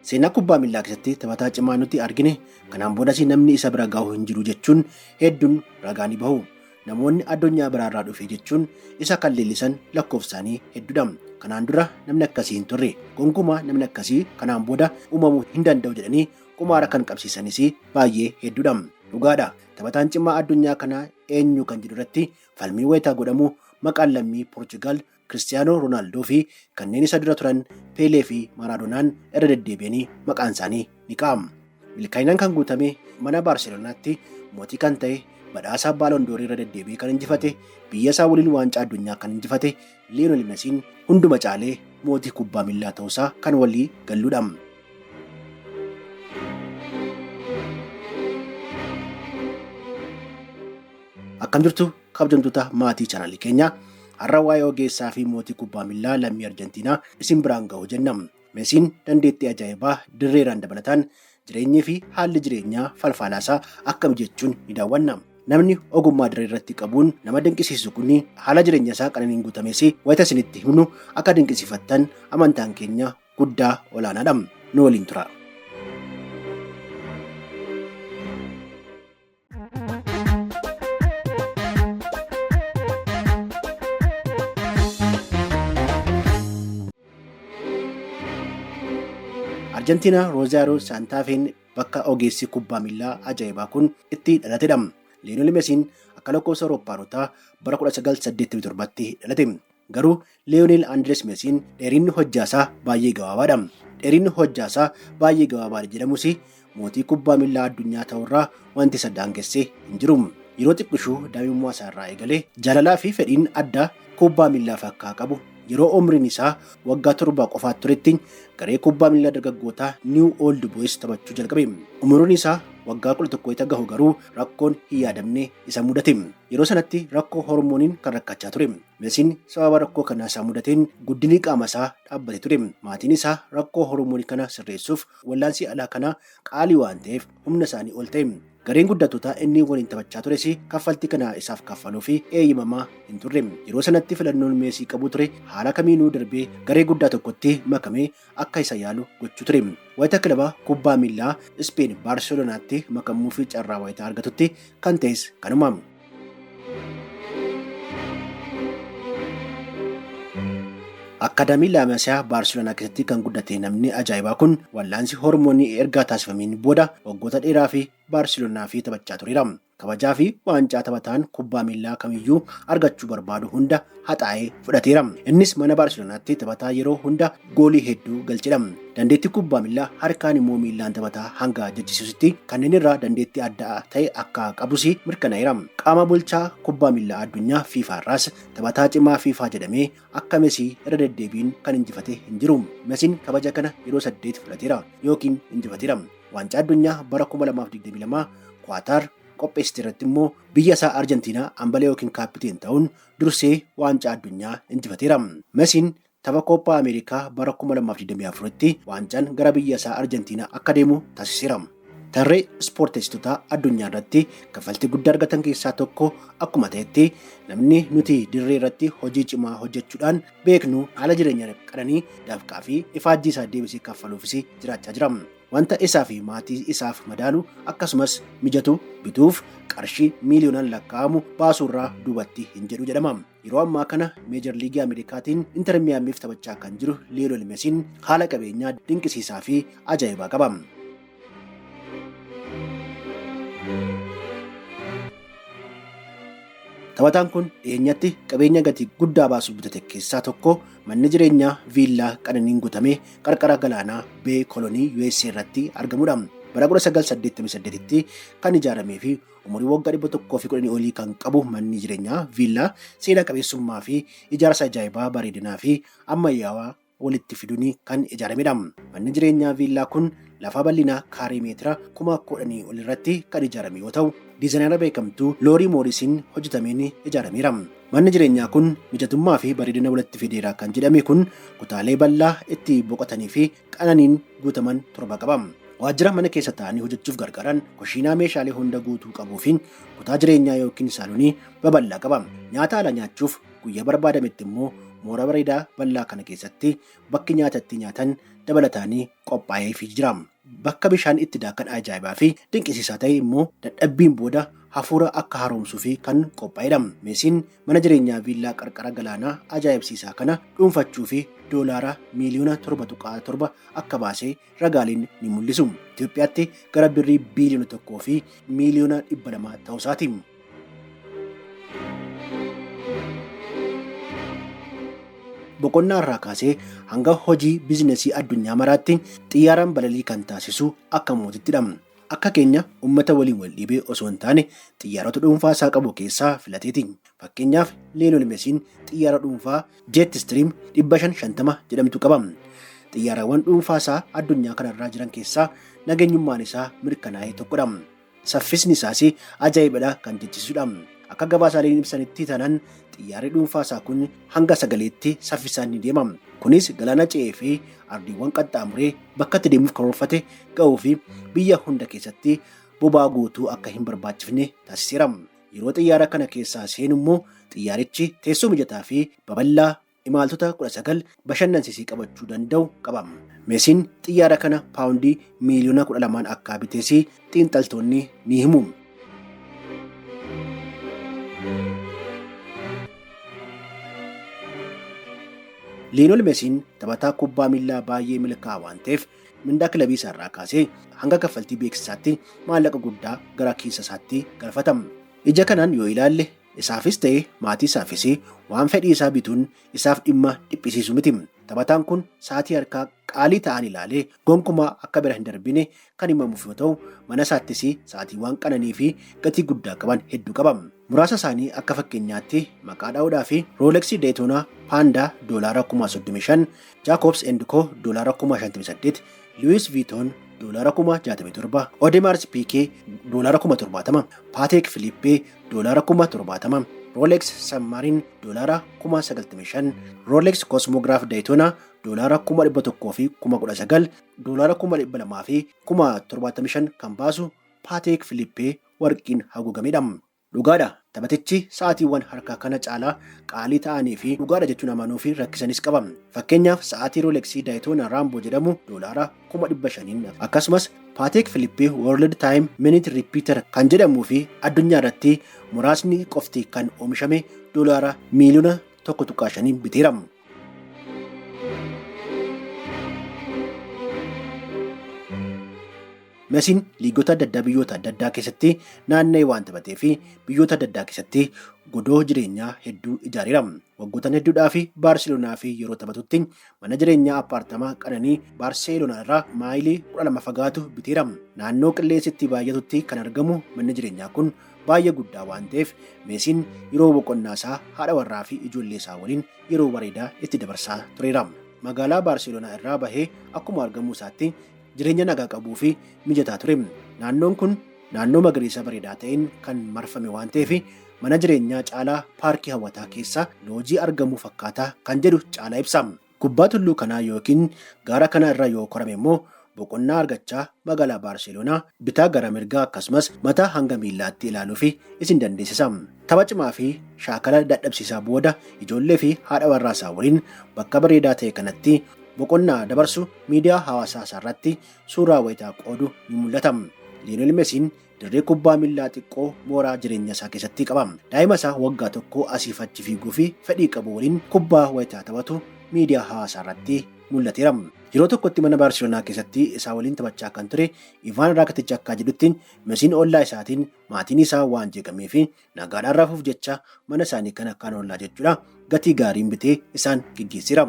Seenaa kubbaa miillaa keessatti taphataa cimaa nuti argine, kanaan boodas namni isa bira gahu hin jiru jechuun hedduun ragaa ni bahu. Namoonni addunyaa biraarraa dhufe jechuun isa kan leellisan lakkoofsaanii hedduudha. Kanaan dura namni akkasii hin turre. Gonkumaa namni akkasii kanaan booda uumamuu hin danda'u jedhanii qumaara kan qabsiisanis baay'ee hedduudha. Dhugaadha. Taphataan cimaa addunyaa kanaa eenyu kan jedhu irratti falmii wayitaa godhamu maqaan lammii Poorchugaal Kiristiyaanoo Roonaaldoo fi kanneen isa dura turan Peelee fi Maaraadonaan irra deddeebi'anii maqaan isaanii ni ka'ama. Milkaa'inaan kan guutame mana Baarselonaatti mootii kan ta'e, badhaasa Baaloondoorii irra deddeebi'ee kan injifate, biyya isaa waliin waancaa addunyaa kan injifate Liyoonel Mesiin hunduma caalee mootii kubbaa miillaa ta'uusaa kan walii galluudha. Akkam jirtu kabajamtoota maatii chaanaalii keenyaa? Har'a waa'ee ogeessaa fi mootii kubbaa miillaa lammii Arjentiinaa isin biraan ga'u jenna. Mesiin dandeettii ajaa'ibaa dirreeraan dabalataan jireenyii fi haalli jireenyaa falfaalaasaa akkam jechuun ni daawwanna. Namni ogummaa dirree irratti qabuun nama dinqisiisu kun haala jireenya isaa qananiin guutames wayita isinitti himnu akka dinqisiifattan amantaan keenya guddaa olaanaadha. Nu waliin tura. Arjentiinaa Roozaaroo Saantaafeen bakka ogeessi kubbaa miillaa ajaa'ibaa kun itti dhalatedha. Liyoonel Mesiin akka lakkoofsa Awurooppaanotaa bara 1987tti dhalate. Garuu Liyoonel Andires Mesiin dheerinni hojjaasaa baay'ee gabaabaadha. Dheerinni hojjaasaa baay'ee gabaabaadha jedhamus mootii kubbaa miillaa addunyaa ta'urraa wanti isa daangesse hin jiru. Yeroo xiqqishuu daa'imummaa isaa irraa eegalee jaalalaa fi fedhiin addaa kubbaa miillaaf akka qabu, yeroo umriin isaa waggaa 7 qofaa turetti garee kubbaa miillaa dargaggootaa New Old Boys taphachuu jalqabe. Umriin isaa waggaa 11 wayita gahu garuu rakkoon hin yaadamne isa mudate. Yeroo sanatti rakkoo hormooniin kan rakkachaa ture. Mesiin sababa rakkoo kanaa isaa mudateen guddinni qaama isaa dhaabbate ture. Maatiin isaa rakkoo hormoonii kana sirreessuuf wallaansii alaa kana qaalii waan ta'eef humna isaanii ol ta'e. Gareen guddattootaa inni waliin taphachaa tures kaffaltii kana isaaf kaffaluu fi eeyyamamaa hin turre. Yeroo sanatti filannoon Meesii qabu ture haala kamiinuu darbee garee guddaa tokkotti makamee akka isa yaalu gochuu ture. Wayita kilaba kubbaa miillaa Ispeen Baarselonaatti makamuu fi carraa wayita argatutti kan ta'es kanuma. Akkaadaamii Laamasiyaa Baarselonaa keessatti kan guddate namni ajaa'ibaa kun wallaansi hormoonii erga taasifameen booda waggoota dheeraa fi Baarselonaa fi taphachaa tureera. Kabajaa fi waancaa taphataan kubbaa miillaa kamiyyuu argachuu barbaadu hunda haxaa'ee fudhateera. Innis mana Baarselonaatti taphataa yeroo hunda goolii hedduu galchedha. Dandeettii kubbaa miillaa harkaan immoo miillaan taphataa hanga jechisiisutti kanneen irraa dandeettii addaa ta'e akka qabus mirkanaa'eera. Qaama bulchaa kubbaa miillaa addunyaa FIFA irraas taphataa cimaa FIFA jedhamee akka Mesii irra deddeebiin kan injifate hin jiru. Mesiin kabaja kana yeroo 8 fudhateera yookiin injifateera. Waancaa addunyaa bara 2022 Kuwaataar qopheessite irratti immoo biyya isaa Arjentiinaa ambalee yookiin kaappiteen ta'uun dursee waancaa addunyaa injifateera. Mesiin tapha Kooppaa Ameerikaa bara 2024tti waancaan gara biyya isaa Arjentiinaa akka deemu taasiseera. Tarree ispoorteessitoota addunyaa irratti kaffaltii guddaa argatan keessaa tokko akkuma ta'etti, namni nuti dirree irratti hojii cimaa hojjechuudhaan beeknu haala jireenya qananii dafqaa fi ifaajjii isaa deebisee kaffaluufis jiraachaa jira. Wanta isaa fi maatii isaaf madaalu akkasumas mijatu bituuf qarshii miiliyoonaan lakkaa'amu baasuurraa duubatti hin jedhu jedhama. Yeroo ammaa kana Meejar Liigii Ameerikaatiin Inter Miyaamiif taphachaa kan jiru Liyoonel Mesiin haala qabeenyaa dinqisiisaa fi ajaa'ibaa qaba. Taphataan kun dhiyeenyatti qabeenya gatii guddaa baasuuf bitate keessaa tokko manni jireenyaa viillaa qananiin guutame qarqara galaanaa Bee Kolonii USA irratti argamudha. Bara 1988tti kan ijaaramee fi umurii waggaa 110 olii kan qabu manni jireenyaa viillaa seenaa qabeessummaa fi ijaarsa ajaa'ibaa bareedinaa fi ammayyaawaa walitti fiduun kan ijaaramedha. Manni jireenyaa viillaa kun lafa bal'inaa kaaree meetira 10,000 ol irratti kan ijaarame yoo ta'u, diizaayinara beekamtuu Loorii Moorisiin hojjetameen ijaarameera. Manni jireenyaa kun mijatummaa fi bareedina walitti fideera kan jedhame kun kutaalee bal'aa itti boqotanii fi qananiin guutaman 7 qaba. Waajjira mana keessa taa'anii hojjechuuf gargaaran, kushiinaa meeshaalee hunda guutuu qabuu fi kutaa jireenyaa yookiin saalonii babal'aa qaba. Nyaata alaa nyaachuuf guyyaa barbaadametti immoo Mooraa bareedaa bal'aa kana keessatti bakki nyaata itti nyaatan dabalataanii qophaa'eefii jira. Bakka bishaan itti daakan ajaa'ibaa fi dinqisiisaa ta'e immoo dadhabbiin booda hafuura akka haaromsuu fi kan qophaa'edha. Meesiin mana jireenyaa viillaa qarqara galaanaa ajaa'ibsiisaa kana dhuunfachuu fi doolaara miiliyoona 7.7 akka baasee ragaaleen ni mul'isu. Itoophiyaatti gara birrii biiliyoona 1 fi miiliyoona 200 ta'uusaati. Boqonnaa irraa kaasee hanga hojii biizinasii addunyaa maraatti xiyyaaraan balalii kan taasisu akka mootittidha. Akka keenya uummata waliin wal dhiibee osoo hin taane xiyyaarota dhuunfaa isaa qabu keessaa filateeti. Fakkeenyaaf Liyoonel Meesiin xiyyaara dhuunfaa Jeet Stream 550 jedhamtu qaba. Xiyyaaraawwan dhuunfaa isaa addunyaa kanarraa jiran keessaa nageenyummaan isaa mirkanaa'e tokkodha. Saffisni isaas ajaa'ibadha kan jechisudha. Akka gabaasaaleen ibsanitti taanaan xiyyaarri dhuunfaa isaa kun hanga sagaleetti saffisaan ni deema. Kunis galaana ce'ee fi ardiiwwan qaxxaamuree bakka itti deemuuf karoorfate ga'uu fi biyya hunda keessatti boba'aa guutuu akka hin barbaachifne taasiseera. Yeroo xiyyaara kana keessaa seenu immoo xiyyaarichi teessoo mijataa fi babal'aa imaltoota 19 bashannansiisii qabachuu danda'u qaba. Meesiin xiyyaara kana paawundii miiliyoona 12 akka bitees xiinxaltoonni ni himu. Liyoonel Meesiin taphataa kubbaa miillaa baay'ee milkaa'aa waan ta'eef mindaa kilabii isaarraa kaasee hanga kaffaltii beeksisaatti maallaqa guddaa gara kiisa isaatti galfata. Ija kanaan yoo ilaalle isaafis ta'e maatii isaafis waan fedhii isaa bituun isaaf dhimma dhiphisiisu miti. Taphataan kun sa'aatii harkaa qaalii ta'an ilaalee gonkumaa akka bira hin darbine kan himamuuf yoo ta'u, mana isaattis sa'aatiiwwan qananii fi gatii guddaa qaban hedduu qaba. Muraasa isaanii akka fakkeenyaatti maqaa dha'uudhaa fi Rolex Daytona Panda doolaara 35,000, Jacobs Co doolaara 58,000, Louis Vuitton doolaara 67,000, Audemars Piguet doolaara 70,000, Patek Philippe doolaara 70,000, Rolex Submarine doolaara 95,000, Rolex Cosmograph Daytona doolaara 119,000, doolaara 275,000 kan baasu Patek Philippe warqiin haguugamedha. Dhugaadha, taphatichi sa'aatiiwwan harkaa kana caalaa qaalii ta'anii fi dhugaadha jechuun amanuu fi rakkisanis qaba. Fakkeenyaaf sa'aatii Rolex Daytona Rambo jedhamu doolaara 500,000 akkasumas Patek Philippe World Time Minute Repeater kan jedhamuu fi addunyaa irratti muraasni qofti kan oomishame doolaara miiliyoona 1.5 biteera. Meesiin liigota adda addaa biyyoota adda addaa keessatti naanna'ee waan taphatee fi biyyoota adda addaa keessatti godoo jireenyaa hedduu ijaareera. Waggoottan hedduudhaa fi Baarseloonaa fi yeroo taphatutti mana jireenyaa appaartamaa qananii Baarseloonaa irraa maayilii 12 fagaatu biteera. Naannoo qilleensi itti baay'atutti kan argamu manni jireenyaa kun baay'ee guddaa waan ta'eef Meesiin yeroo boqonnaa isaa haadha warraa fi ijoollee isaa waliin yeroo bareedaa itti dabarsaa tureera. Magaalaa Baarseloonaa irraa bahee akkuma argamuu isaatti jireenya nagaa qabuu fi mijataa ture. Naannoon kun naannoo magariisa bareedaa ta'een kan marfame waan ta'eef mana jireenyaa caalaa paarkii hawwataa keessa loojii argamu fakkaataa kan jedhu caalaa ibsa. Gubbaa tulluu kanaa yookiin gaara kana irra yoo korame immoo boqonnaa argachaa magaalaa Baarseloonaa bitaa gara mirgaa akkasumas mataa hanga miillaatti ilaaluu fi isin dandeessisa. Tapha cimaa fi shaakala dadhabsiisaa booda ijoollee fi haadha warraa isaa waliin bakka bareedaa ta'e kanatti boqonnaa dabarsu miidiyaa hawaasaa isaarratti suuraa wayitaa qoodu ni mul'ata. Liyoonel Meesiin dirree kubbaa miillaa xiqqoo mooraa jireenya isaa keessatti qaba. Daa'ima isaa waggaa tokko asiif achi fiiguu fi fedhii qabu waliin kubbaa wayitaa taphatu miidiyaa hawaasaa irratti mul'ateera. Yeroo tokkotti mana Baarseloonaa keessatti isaa waliin taphachaa kan ture Ivaan Raakitiich akka jedhutti Meesiin ollaa isaatiin maatiin isaa waan jeeqamee fi nagaadhaan rafuuf jecha mana isaanii kan akkaan ollaa jechuudha gatii gaariin bitee isaan geggeesseera.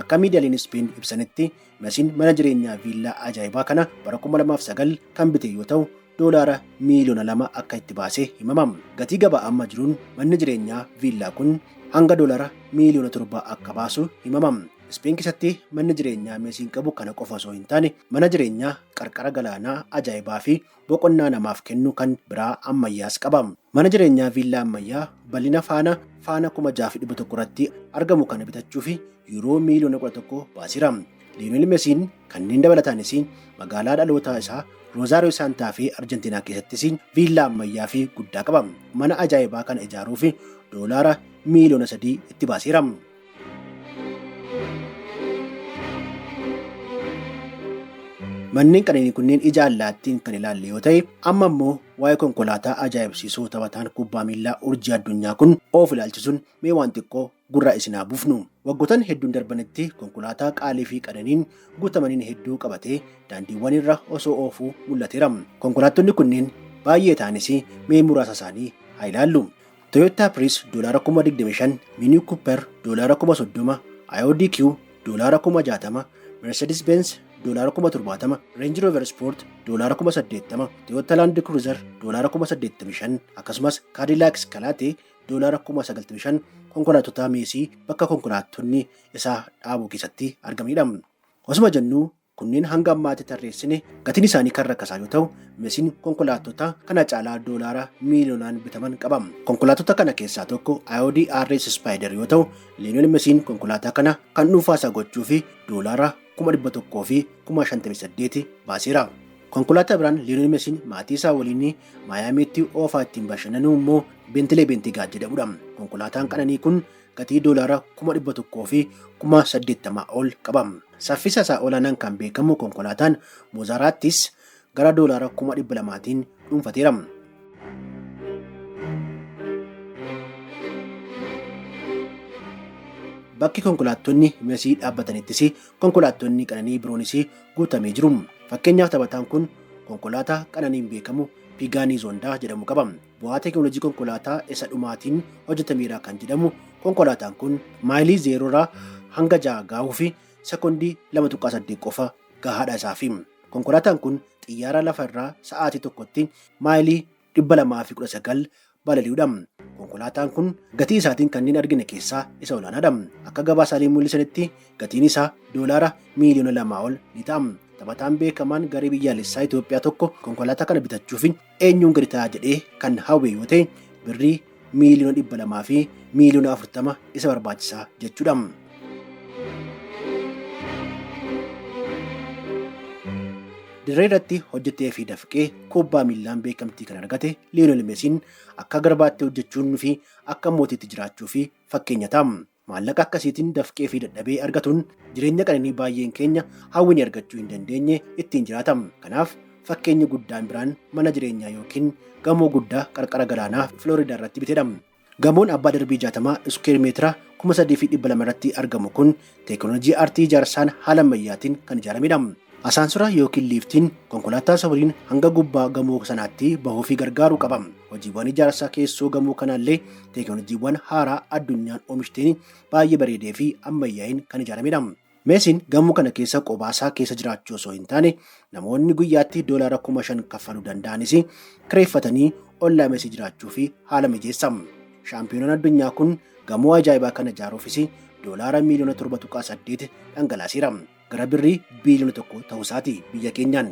Akka miidiyaaleen Ispeen ibsanitti Meesiin mana jireenyaa viillaa ajaa'ibaa kana bara 2009 kan bite yoo ta'u doolaara miiliyoona 2 akka itti baasee himama. Gatii gabaa amma jiruun manni jireenyaa viillaa kun hanga doolaara miiliyoona 7 akka baasu himama. Ispeen keessatti manni jireenyaa Meesiin qabu kana qofa osoo hin taane mana jireenyaa qarqara galaanaa ajaa'ibaa fi boqonnaa namaaf kennu kan biraa ammayyaas qaba. Mana jireenyaa viillaa ammayyaa bal'ina faana 6,100 irratti argamu kana bitachuu fi yuuroo miiliyoona 11 baaseera. Liyoonel Mesiin kanneen dabalataanis magaalaa dhalootaa isaa Roozaario Saantaa fi Arjentiinaa keessattis viillaa ammayyaa fi guddaa qaba. Mana ajaa'ibaa kana ijaaruuf doolaara miiliyoona 3 itti baaseera. Manneen qananii kunneen ija allaattiin kan ilaalle yoo ta'e, amma immoo waa'ee konkolaataa ajaa'ibsiisoo taphataan kubbaa miillaa urjii addunyaa kun oofu ilaalchisuun mee waan xiqqoo gurra isin haa buufnu. Waggoottan hedduun darbanitti konkolaataa qaalii fi qananiin guutamaniin hedduu qabatee daandiiwwan irra osoo oofuu mul'ateera. Konkolaattonni kunneen baay'ee ta'anis mee muraasa isaanii haa ilaallu. Toyota Prius doolaara 25,000, Mini Cooper doolaara 30,000, IODQ doolaara 60,000, Mercedes Benz doolaara 70,000, Range Rover Sport doolaara 80,000, Toyota Land Cruiser doolaara 85,000, akkasumas Cadillac Escalade doolaara 95,000 konkolaattota Meesii bakka konkolaattonni isaa dhaabuu keessatti argamanidha. Osuma jennuu kunneen hanga ammaatti tarreessine gatiin isaanii kan rakkasaa yoo ta'u, Meesiin konkolaattota kana caalaa doolaara miiliyoonaan bitaman qaba. Konkolaattota kana keessaa tokko Audi RS Spider yoo ta'u, Liyoonel Meesiin konkolaataa kana kan dhuunfaa isaa gochuu fi doolaara 158,058 baaseera. Konkolaataa biraan Liyoonel Meesiin maatii isaa waliin Maayaamiitti oofaa ittiin bashannanuu immoo Bentley Bentayga jedhamudha. Konkolaataan qananii kun gatii doolaara 180,000 ol qaba. Saffisa isaa olaanaan kan beekamu konkolaataan Moozaraattis gara doolaara 200,000 dhuunfateera. Bakki konkolaattonni Meesii dhaabbatanittis konkolaattonni qananii biroonis guutamee jiru. Fakkeenyaaf taphataan kun konkolaataa qananiin beekamu Pigaanii Zondaa jedhamu qaba. Bu'aa teekinooloojii konkolaataa isa dhumaatiin hojjetameera kan jedhamu konkolaataan kun maayilii 0 hanga 6 gaahuu fi sekoondii 2.8 qofa gahaadha isaafi. Konkolaataan kun xiyyaara lafa irraa sa'aatii tokkotti maayilii 219 balali'uudha. Konkolaataan kun gatii isaatiin kanneen argine keessaa isa olaanaadha. Akka gabaasaalee mul'isanitti gatiin isaa doolaara miiliyoona 2 ol ni ta'a. Taphataan beekamaan garee biyyaalessaa Itoophiyaa tokko konkolaataa kana bitachuuf eenyuun gadi ta'a jedhee kan hawwe yoo ta'e birrii miiliyoona 200 fi miiliyoona 40 isa barbaachisaa jechuudha. Dirree irratti hojjetee fi dafqee kubbaa miillaan beekamtii kan argate Liyoonel Meesiin akka garbaatti hojjechuun fi akka mootiitti jiraachuu fi fakkeenya ta'a. Maallaqa akkasiitiin dafqee fi dadhabee argatuun jireenya qananii baay'een keenya hawwini argachuu hin dandeenye ittiin jiraata. Kanaaf fakkeenyi guddaan biraan mana jireenyaa yookiin gamoo guddaa qarqara galaanaa Filooridaa irratti bitedha. Gamoon abbaa darbii 60 iskuweer meetira 3,200 irratti argamu kun teekinooloojii aartii ijaarsaan haala ammayyaatiin kan ijaaramedha. Asaansura yookiin liiftiin konkolaataa isa waliin hanga gubbaa gamoo sanaatti bahuu fi gargaaruu qaba. Hojiiwwan ijaarsaa keessoo gamoo kanaallee teekinooloojiiwwan haaraa addunyaan oomishteen baay'ee bareedee fi ammayyaa'in kan ijaaramedha. Meesiin gamoo kana keessa qobaasaa keessa jiraachuu osoo hin taane namoonni guyyaatti doolaara 5,000 kaffaluu danda'anis kireeffatanii ollaa Meesii jiraachuu fi haala mijeessa. Shaampiyoonaan addunyaa kun gamoo ajaa'ibaa kana ijaaruufis doolaara miiliyoona 7.8 dhangalaaseera. Gara birrii biiliyoona 1 ta'uu isaati biyya keenyaan.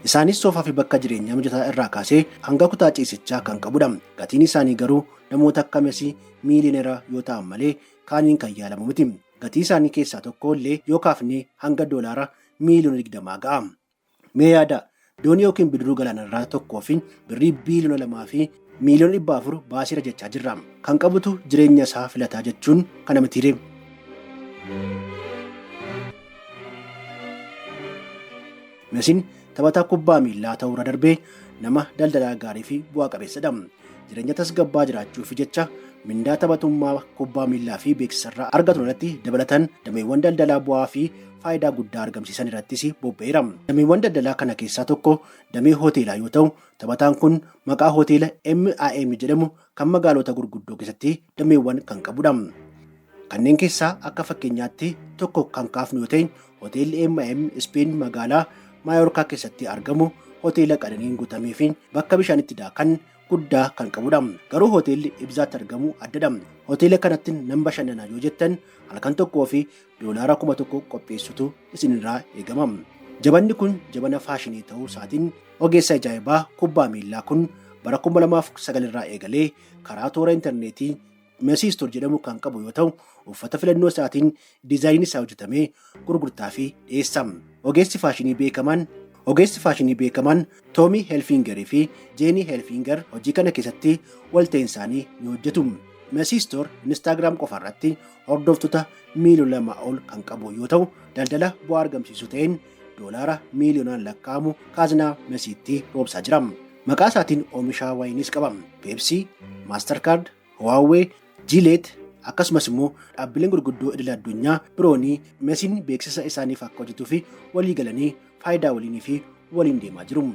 Isaanis soofaa fi bakka jireenyaa mijataa irraa kaasee hanga kutaa ciisichaa kan qabudha. Gatiin isaanii garuu namoota akka Meesii miiliyoonera yoo ta'an malee kaaniin kan yaalamu miti. Gatii isaanii keessaa tokko illee yoo kaafne hanga doolaara miiliyoona 20 ga'a. Mee yaada doonii yookiin bidiruu galaanarraa tokkoo fi birrii biiliyoona 2 fi miiliyoona 400 baaseera jechaa jirra. Kan qabutu jireenya isaa filataa jechuun kana mitiire. Meesiin taphataa kubbaa miillaa ta'uurra darbee nama daldalaa gaarii fi bu'aa qabeessadha. Jireenya tasgabbaa jiraachuuf jecha mindaa taphatummaa kubbaa miillaa fi beeksisarraa argatu irratti dabalatan dameewwan daldalaa bu'aa fi faayidaa guddaa argamsiisan irrattis bobba'eera. Dameewwan daldalaa kana keessaa tokko damee hoteelaa yoo ta'u, taphataan kun maqaa hoteela MIM jedhamu kan magaalota gurguddoo keessatti dameewwan kan qabudha. Kanneen keessaa akka fakkeenyaatti tokko kan kaafnu yoo ta'e, hoteelli MIM Ispeen magaalaa Maayorkaa keessatti argamu hoteela qananiin guutamee fi bakka bishaan itti daakan guddaa kan qabudha. Garuu hoteelli Ibzaatti argamu addadha. Hoteela kanatti nan bashannanaa yoo jettan halkan tokkoo fi doolaara 1,000 qopheessutu isinirraa eegama. Jabanni kun jabana faashinii ta'uu isaatiin ogeessa ajaa'ibaa kubbaa miillaa kun bara 2009 irraa eegalee karaa toora intarneetii Messi Store jedhamu kan qabu yoo ta'u, uffata filannoo isaatiin diizaayinii isaa hojjetamee gurgurtaa fi dhiyeessa. Ogeessi faashinii beekamaan Toomi Helfingerii fi Jeenii Helfinger hojii kana keessatti walta'iin isaanii ni hojjetu. Messi Store Instagram qofa irratti hordoftoota miiliyoona 2 ol kan qabu yoo ta'u, daldala bu'aa argamsiisu ta'een doolaara miiliyoonaan lakkaa'amu kaazinaa Mesiitti roobsaa jira. Maqaa isaatiin oomisha wayinis qaba. Pepsi, Mastercard, Huawei, Gillette akkasumas immoo dhaabbileen gurguddoo idil addunyaa biroonii Mesiin beeksisa isaaniif akka hojjetuu fi walii galanii faayidaa waliinii fi waliin deemaa jiru.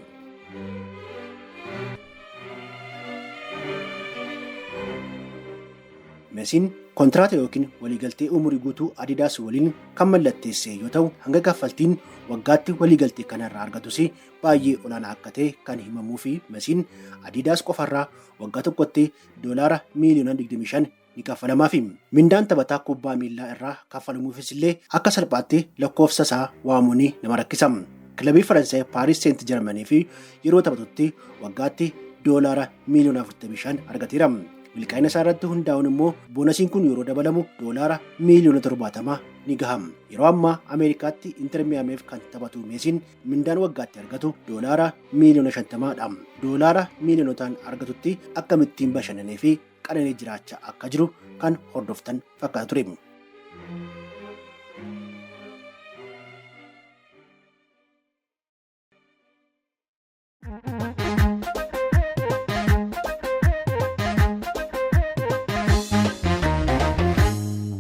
Mesiin kontiraata yookiin waliigaltee umurii guutuu Adidas waliin kan mallatteesse yoo ta'u, hanga kaffaltiin waggaatti waliigaltee kanarraa argatus baay'ee olaanaa akka ta'e kan himamuu fi Mesiin Adidas qofarraa waggaa tokkotti doolaara miiliyoona 25 ni kaffalamaafi. Mindaan taphataa kubbaa miillaa irraa kaffalamuufis illee akka salphaatti lakkoofsa isaa waamuun nama rakkisa. Kilabii Faransaay Paaris Seent Jarmanii fi yeroo taphatutti waggaatti doolaara miiliyoona 45 argateera. Milkaa'ina isaa irratti hundaa'uun immoo boonasiin kun yeroo dabalamu doolaara miiliyoona 70 ni gaha. Yeroo ammaa Ameerikaatti Inter Miyaamiif kan taphatu Meesiin mindaan waggaatti argatu doolaara miiliyoona 50dha. Doolaara miiliyoonotaan argatutti akkamittiin bashannanee fi qananii jiraachaa akka jiru kan hordoftan fakkaata ture.